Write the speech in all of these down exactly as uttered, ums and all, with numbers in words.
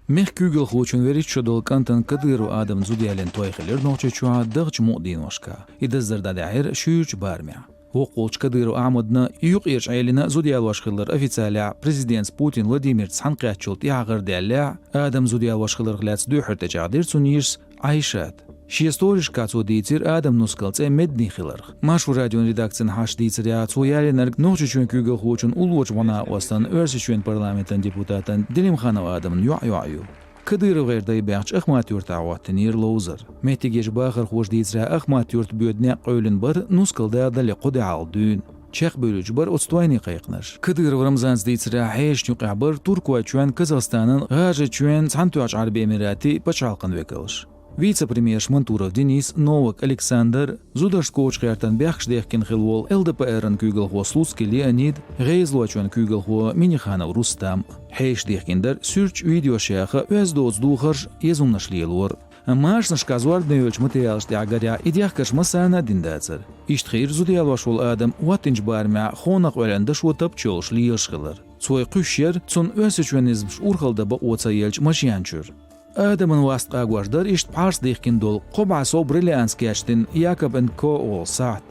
Мехка куьйгалхочун вуьрхӀитта шо долу кӀантана Кадыров Адама зуда ялийна той хилира Нохчийчохь дахча мукъа дийношкахь. И даздар дӀадаьхьира шуьйрачу барамехь. Воккхачу Кадыров Ахьмадна юккъерчу Ӏелина зуда ялош хилар официалехь президентца Путин Владимирца цхьаьнакхеттачул тӀаьхьа гӀарадаьллехь, Адама зуда ялош хиларх лаьцна дуьххьара тӀечӀагӀдира цунна йижас Ӏайшат. Шен сторишкахь цо дийцира Адама нускал цӀе Медни хиларх. Маршо радион редакцина хьашт дийцарехь, цо ялийнарг Нохчийчоьнан куьйгалхочун уллорчу бӀаьнакъостан, Оьрсийчоьнан парламентан депутатан Делимханов Адама йоӀ-йоӀ ю. КадыровгӀеран дай баьхча Ахмат-Юьртахь хӀоттийнера ловзар. Меттигерчу бахархоша дийцарехь, Ахмат-Юрт боьду некъ къевлина бара нускал дадале кхо де хьалха дуьйна. Чекхбуьйлуьйтуш бара оцу тойне кхайкхинарш. Кадыров Рамзанца дийцарехь, хьешашна юкъахь бара Туркойчоьнан, Казахстанан, ГӀажарийчоьнан, Цхьаьнатоьхначу Ӏаьрбийн Эмиратийн пачхьалкхан векалш. Вице-премьерш Мантуров Денис, Новак Александр, зударшна кочахгӀертан бехкаш дехкина хилла волу ЛДПР-ан куьйгалхо Слуцкий Леонид, ГӀезалойчоьнан куьйгалхо Минниханов Рустам. Хьешаша дихкина дара суьрташ, видеош яха, оьзда доцу духарш, еза хӀуманаш лелора. Амма машанашкахь зорбане йолчу материалашна тӀехь гарехь, и дехкарш массарна а дина дацара. Иштта хиира зуда ялош волу Адам хӀоттийначу барамехь хонах Ӏоьллина дашо тапча йолуш лелаш хилар. Цо и кхуьссуш яра цунна Оьрсийчоьнан низамаш урхалла дан бакъо ца еллачу машен чуьра. Адаман васт къагош дара иштта пхьарс дихкина долу, кхо бӀе сов бриллиантца кечдина Якоб энд Ко олу сахьт.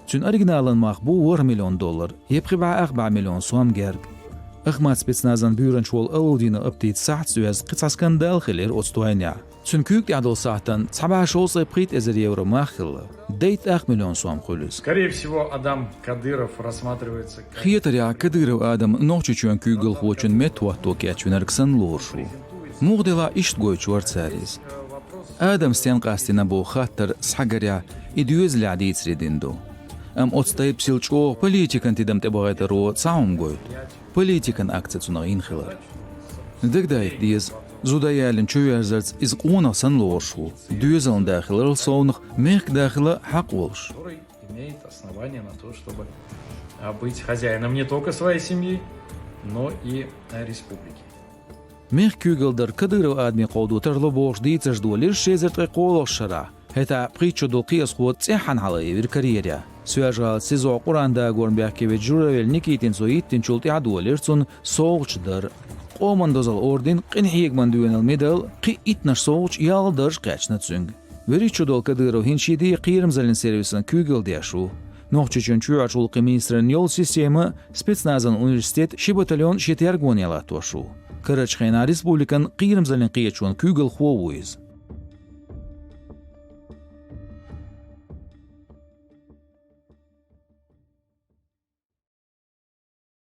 Цуьнан оригиналан мах бу ворхӀ миллион доллар, я пхи бӀе ах бӀе миллион сом герга. Ахмат спецназан буьйранча волу Алаудинов Аптита сахьтаца доьзна кхин цхьа скандал хилира оцу тойнехь. Цуьнан куьйга тӀехь долу сахьтана цхьа бӀе шовзткъе пхийтта эзар евро мах хилла. Дейтта ах миллион сом хуьлу иза. Скорее всего, Адам Кадыров рассматривается как... Хетарехь, Кадыров Адам Нохчийчоьнан куьйгалхочун меттахӀотто кечвинарг санна лоруш ву. Муха делахь иштта гойтуш вара цара иза. Адам стенна къастийна боху хаттар схьагарехь, и доьзалехь дийцаре дина ду. Амма оцу тайпа сила чӀогӀа политикан тидам тӀебахийтаро цхьа хӀума гойту: политикан акци цунах йина хилар. Дагадайта деза, зуда ялийна чуверзарца иза къонах санна лоруш ву, доьзалан да хиларал совнах, мехкан да хила хьакъ волуш. Который имеет основание на то, чтобы, а, быть хозяином не только своей семьи, но и, а, республики. Мехкан куьйгалла дар Кадыров Адаме кховдо тарло бохуш дийцарш долийра ши эзар ткъе кхоалгӀачу шарахь. ХӀетахь пхийтта шо долу кхиазхо цӀеххьана хьалаевира карьерехь. Соьлжа-ГӀалин СИЗО Къуръан дагорна баьхке верг Журавель Никитина цо йиттинчул тӀаьхьа долийра цунна совгӀаташ дар. Къоман дозалла орден, къинхьегаман доьналла медал, кхин а иттаннаш совгӀаташ, ялх даржаш кхаьчна цуьнга. ВуьрхӀитта шо долу Кадыров хӀинца шен ден кхерамзаллин сервисан куьйгалла деш ву. Нохчийчоьнан чоьхьарчу гӀуллакхийн министран йолу система, спецназан университет, ши батальон шен тергонехь латтош ву. Карарчу хенахь республикан кхерамзаллин кхеташонан куьйгалхо ву иза.